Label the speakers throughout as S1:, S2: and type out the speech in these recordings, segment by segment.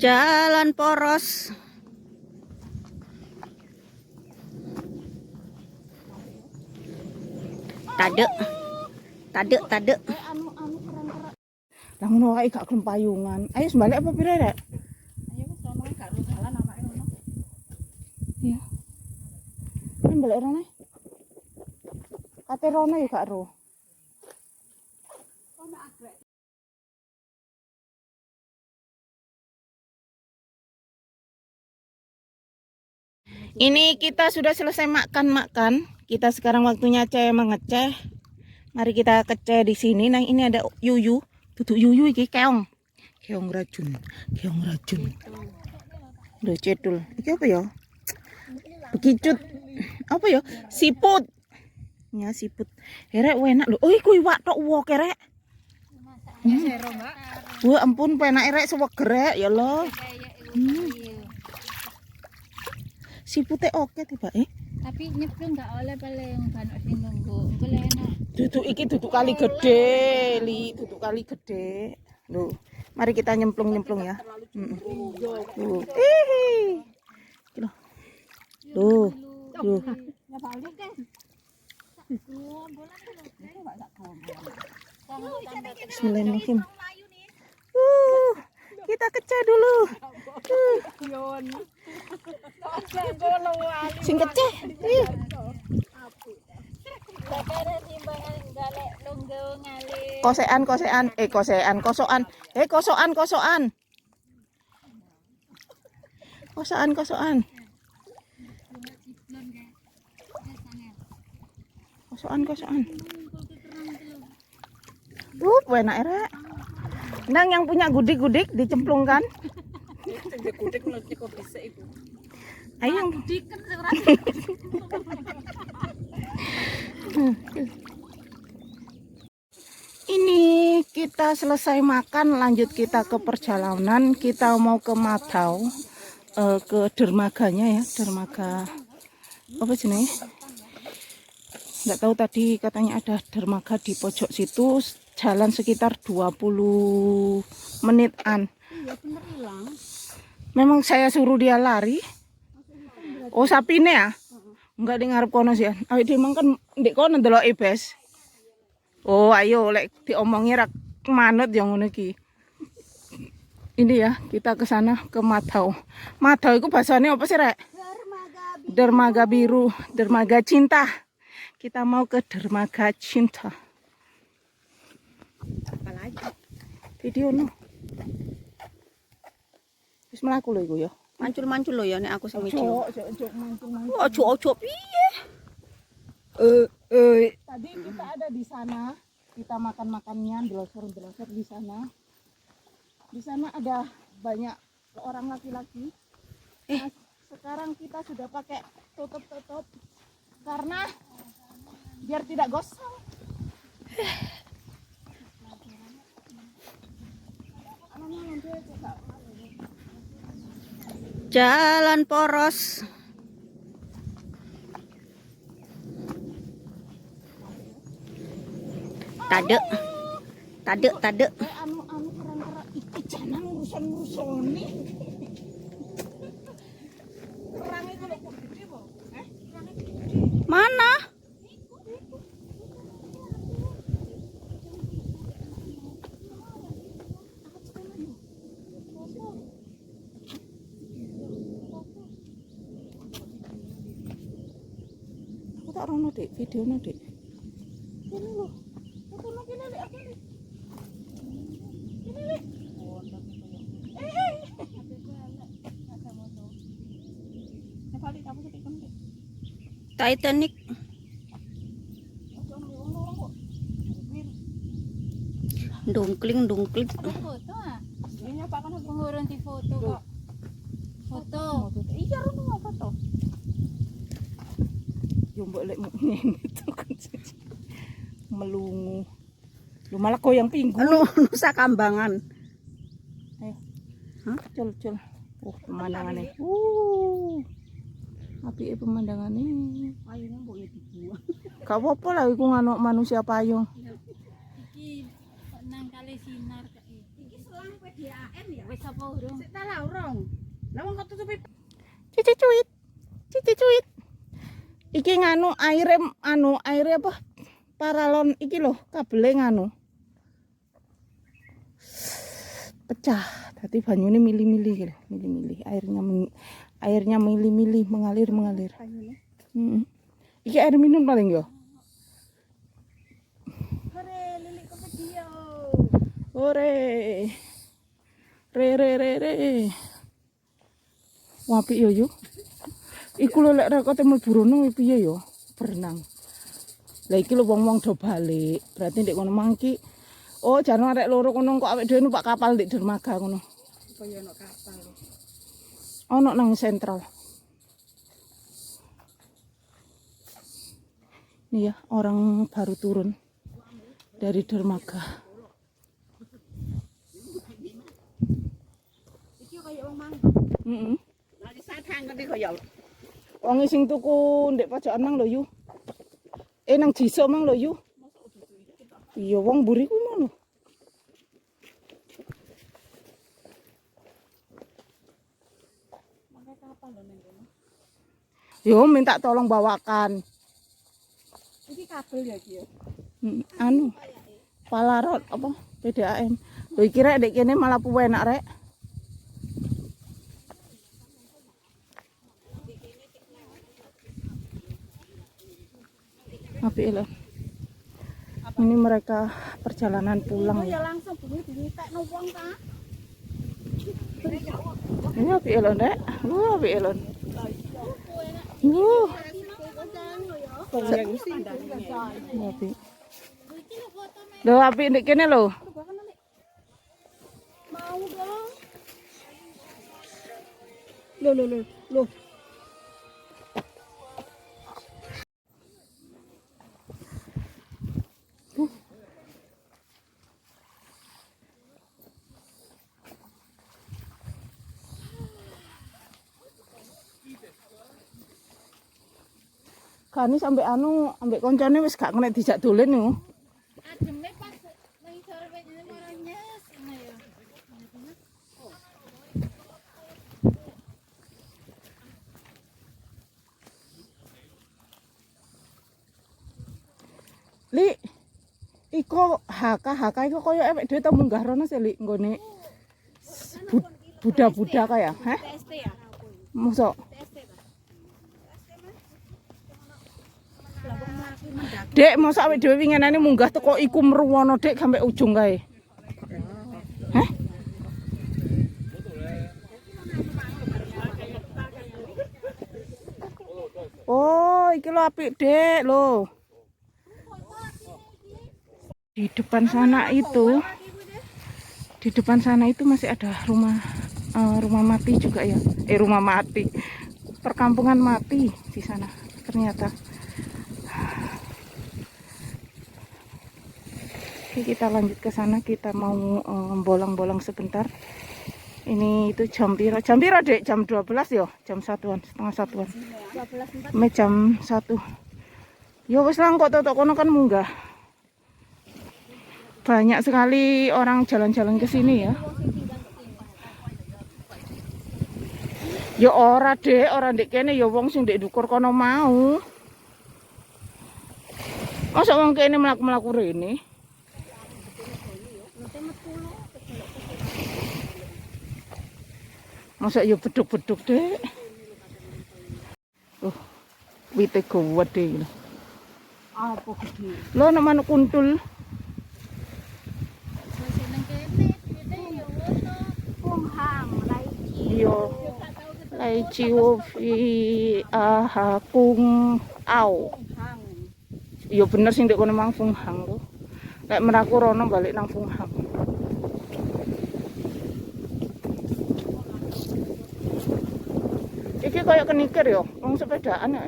S1: Jalan poros. Tadek. Tadek, tadek.
S2: Anu-anu kerang-kerang. Lah ngono wae gak gelem payungan. Ayo sembalik apa pire rek?
S3: Ayo wis rono gak ro dalan anake rono.
S2: Iya. Ini balik rene. Kate rono ya gak ro. Ini kita sudah selesai makan-makan. Kita sekarang waktunya ceh mengeceh. Mari kita keceh di sini. Nah, ini ada yuyu. Duduk yuyu iki keong. Keong racun. Keong racun. Duh, cedul. Iki apa ya? Begicut. Apa ya? Siput. Ya, siput. Rek enak lho. Oh, iku iwak tok woke rek. Wah, ampun penake rek seweger rek ya Allah. Sipute oke tiba eh.
S3: Tapi nyeblung gak oleh paling banyak sing nunggu. Engko lek enak.
S2: Duduk iki duduk kali gede, li, duduk kali gede. Loh, mari kita nyemplung-nyemplung ya. Tuh. Hihi. Iki lho. Tuh. Tuh. Bismillahirrahmanirrahim. Kita keceh dulu. Sing keceh. Ih. Kosean, kosean, eh kosean, kosokan, eh kosokan, kosokan. Kosokan, kosokan. Kosokan, kosokan. Enak rek. Nang yang punya gudik-gudik dicemplungkan. Ayo. Ini kita selesai makan, lanjut kita ke perjalanan. Kita mau ke Madau, ke dermaganya ya, dermaga apa jenenge? Nggak tahu, tadi katanya ada dermaga di pojok situ, jalan sekitar 20 menitan. Memang saya suruh dia lari. Oh, sapine ya? Enggak di ngarep kono sih. Awake dhewe emang kan ndek kono ndeloke, Bes. Oh, ayo lek diomongi rak manut ya ngono iki. Ini ya, kita ke sana ke Madau. Madau itu bahasanya apa sih, Rek? Dermaga biru, dermaga cinta. Kita mau ke dermaga cinta.
S1: Apalagi?
S2: Video no. Wis mlaku lho iku ya.
S1: Mancul-mancul lho ya nek aku sing video.
S2: Ojo, ojo, mancul-mancul.
S1: Ojo-ojo piye?
S2: Tadi kita ada di sana, kita makan-makannya, delosor-delosor di sana. Di sana ada banyak orang laki-laki. Nah, sekarang kita sudah pakai tutup-tutup karena biar tidak gosong.
S1: Jalan poros. Tadek. Tadek, tadek.
S2: Anu-anu kerang-kerang iki jangan urusan-urusane. Kerang itu lho kok gede po? Eh?
S1: Mana?
S2: Aku tak rono, Dik, videono, Dik. Kene lho. Fotono kene, Lik, aku, Lik. Kene, Lik. Eh.
S1: Titanic. Dungkling, dungkling.
S3: Foto ah.
S2: Ini apa kan aku
S3: Pengurun di foto kok. Foto.
S2: Iya, rono apa to? Yo mbok lek ngene itu kan melungu. Lu malah goyang pinggul.
S1: Anu Nusa Kambangan.
S2: Ayo.
S1: Hah?
S2: Cul, cul. Pemandangannya. Apike pemandangannya.
S1: Payungnya mbok ya dibuang.
S2: Gak apa-apa lah iku nganu manusia payung.
S3: Iki nang kali Wite sinar kae.
S1: Iki selang PDAM ya.
S3: Wis apa urung?
S2: Sik ta lah urung. Lah wong kok tutupi. Cici cuit. Cici cuit. Iki nganu aire anu aire apa? Paralon iki loh, kabele nganu. Pecah. Dadi banyune mili-mili iki lho, mili-mili. Airnya mili-mili mengalir-mengalir.
S1: Banyune.
S2: Heeh. Iki air minum paling yo.
S1: Hore, lilik ke video.
S2: Ore. Re re re re. Wapik yo yo. Iku lho lek rekote mlebu rono piye yo? Berenang. Lah iki lho wong-wong do balik. Berarti ndek kono mangki. Oh, jarno arek loro kono kok awake dhewe numpak kapal ndek dermaga kono.
S1: Kaya ono kapal.
S2: Ono nang sentral. Ini ya, orang baru turun dari dermaga.
S1: Iki kaya wong mang.
S2: Heeh.
S1: Lah sadang ngerti kaya.
S2: Wong sing tuku ndek pojokan mang lho yu. Eh nang Jiso mang lho yu. Iya wong mburi kuwi mau lho.
S1: Mangke kapal lho ning kono.
S2: Yo minta tolong bawakan.
S1: Iki kabel ya iki ya.
S2: Anu. Palarot apa PDAM. Lho iki rek ndek kene malah enak rek. Apik lho. Ini mereka perjalanan pulang
S1: Oh
S2: ya.
S1: ya langsung bengi-bengi tekno wong ta.
S2: Ini apik lho, Ndek. Wah, apik lho. Wah. Apik. Lho apik ndek kene lho.
S1: Mau dong. Loh loh loh loh.
S2: Kani sampe anu ambek koncone wis gak kena dijak dolen niku.
S3: Ademe pas ngisor wit ini malah nyes ngono ya.
S2: Li, iko HK HK iko koyo awake dhewe tau munggah rono sih Li nggone Buddha-Buddha kaya, heh?
S1: TST ya?
S2: Mosok.
S1: TST ta? Lah wong mlaku mendaki.
S2: Dek, mosok awake dhewe winginane munggah teko iku meruwono Dek sampe ujung kae. Heh? Oh, iki lho apik, Dek, lho. Di depan sana itu, di depan sana itu masih ada rumah mati juga ya. Rumah mati. Perkampungan mati di sana ternyata. Oke, kita lanjut ke sana, kita mau bolang-bolang sebentar. Ini itu jam piro? Jam piro, Dek? Jam 12 yo, jam satuan, setengah satuan.
S1: 12.04.
S2: Me jam 1. Yo wis lah kok totok kono kan munggah. Banyak sekali orang jalan-jalan ke sini ya. Ya ora, Dek, ora ndek kene ya wong sing ndek ndukur kono mau. Masa wong kene mlaku-mlaku rene? Masa ya beduk-beduk, Dek. Wite gede iki lho.
S1: Apa gede?
S2: Lho nek manuk kuntul.
S3: Wis nang kene, wite ya ngono.
S1: Punghang, laici.
S2: Iya. Lai ciwo fi aha kung au.
S1: Punghang.
S2: Iya bener sing ndek kono mang Funghang lho. Lek meraku rono balik nang Funghang. Iki koyo kenikir yo, wong sepedaan ya.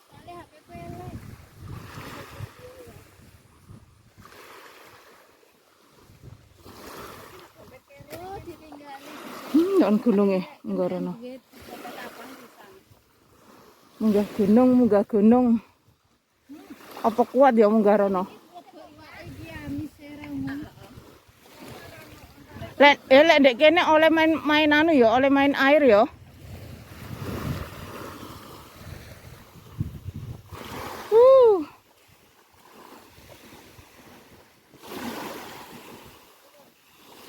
S3: Soale HP ku elek. Oh, ditinggali.
S2: Non gununge nggorono.
S3: Duit.
S2: Munggah gunung, munggah gunung. Apa kuat ya munggah rono?
S3: Iwake iki amis ora umum.
S2: Lek ndek kene oleh main main anu ya, oleh main air ya.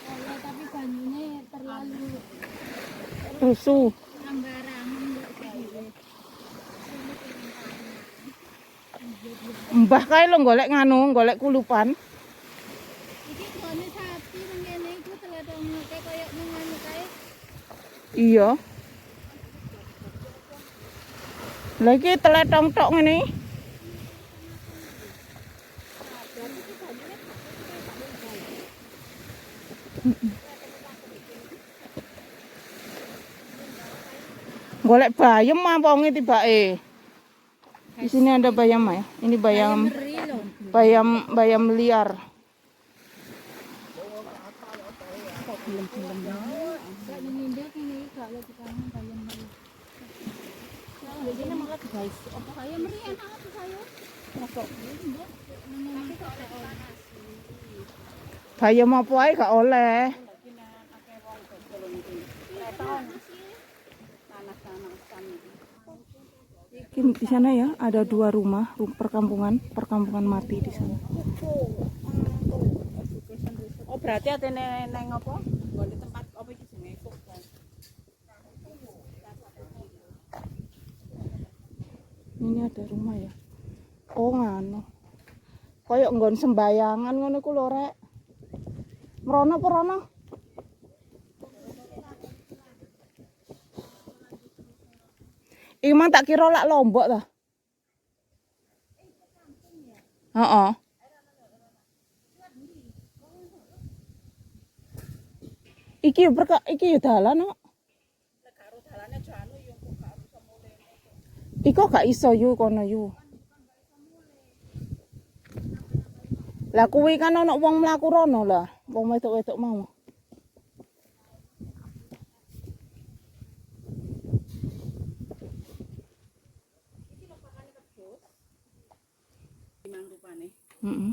S3: Oleh tapi banyune terlalu
S2: Rusuh.
S3: sembarangan kok sih.
S2: Mbah kae lho golek nganu, golek kulupan.
S3: Iki gone sapi nang kene iku teletongke koyo nang anu kae.
S2: Iya. Lah iki teletong tok ngene. Golek bayem wonge tibake. Di sini ada bayam ya. Ini bayam
S3: Meri lho.
S2: Bayam bayam liar.
S3: Gak nyindir kene iki gak lagi kangen bayam meri.
S1: Ini malah guys, apa
S3: Bayam meri enak apa sayur?
S1: masuk?
S3: Tapi kok oleh panas.
S2: Bayam apa ae gak oleh. Di sana ya ada dua rumah, perkampungan, perkampungan mati di sana.
S1: Oh, berarti atene neng apa? Nggone tempat apa iki jenenge kok.
S2: Ini ada rumah ya. Oh nganu. Koyok nggon sembayangan ngono ku lho rek. Mrono apa rono? Iki mang tak kira lak Lombok ta. Heeh. Iki yo iki yo dalan kok. Iko gak iso yu kono yu. Lah kuwi kan ana wong mlaku rono lah, wong wedok-wedok mau.
S1: Mang rupane.
S2: Heeh.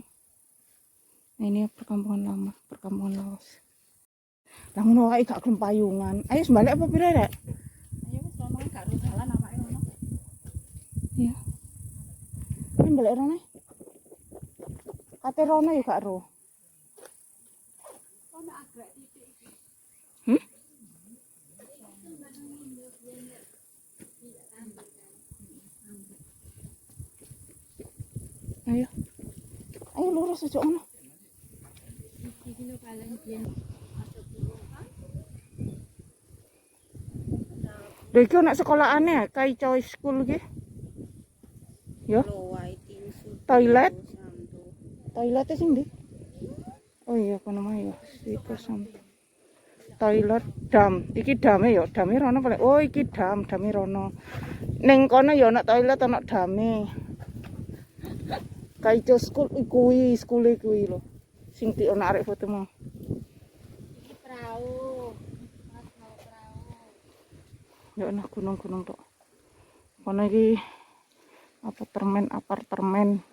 S2: Nah, ini perkampungan lama, perkampungan lawas. Lah ngono wae gak gelem payungan. Ayo balik apa pire rek?
S1: Ayo wis rono gak ro dalan awake rono.
S2: Iya. Ini balik rono. Kate rono ya gak ro.
S1: Ono agrek titik iki.
S2: Hmm? Ayo. Ayo lurus aja ono.
S3: Iki lho paling biyen.
S2: Lha iki ana sekolahane Kai Choi School iki. Ya, toilet. Toiletnya sing ndi? Oh iya kono mah ya. Iku sam. Toilet dam. Iki dame ya, dame rono paling. Oh iki dam, dame rono. Ning kono ya ana toilet ana dame. Kaicho School kuwi, skule kuwi lho. Sing di ana arek foto mau.
S3: Iki perahu. Mas mau perahu.
S2: Ya ana gunung-gunung tok. Kono iki apartemen, apartemen.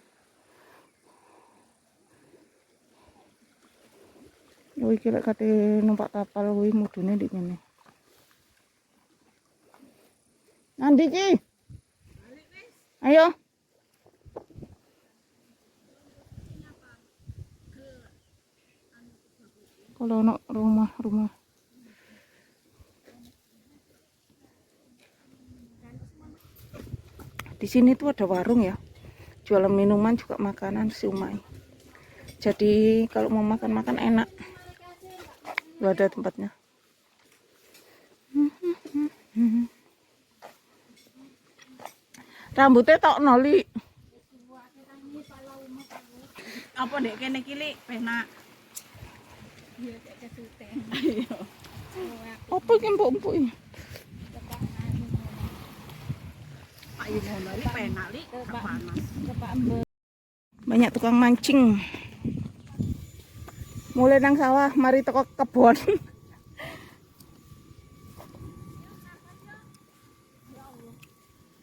S2: Yo iki lek kate numpak kapal kuwi mudune ndik kene. Nandi iki? Ayo. Kalau ono rumah-rumah. Di sini tuh ada warung ya. Jualan minuman juga makanan siumai. Jadi kalau mau makan-makan enak. Gak ada tempatnya. Rambutnya tok noli.
S1: Apa ndek kene iki Lik penak.
S3: Iya cek kesuten.
S1: Iya.
S2: Apa iki empuk-empuk ini?
S1: Pak yo ngono iki penak Lik, gak panas.
S3: Kepak mbek.
S2: Banyak tukang mancing. Mulai nang sawah, mari teko kebon.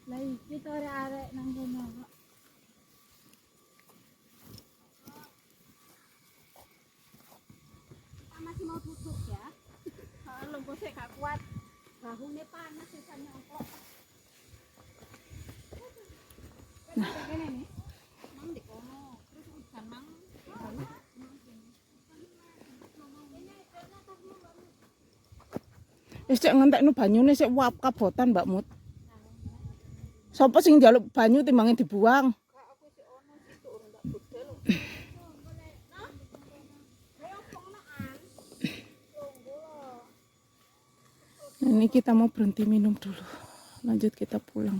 S3: Lah iki to arek-arek nang kono kok.
S1: Kita masih mau duduk ya. Kalau sik gak kuat. Bahune panas sisanya nyongklok. Nah, kene nih. Mang di kono. Terus udan mang.
S2: Wis cek ngentekno banyune sik wap kabotan Mbak Mut. Sopo sing njaluk banyu timbange dibuang? Ini kita mau berhenti minum dulu. Lanjut kita pulang.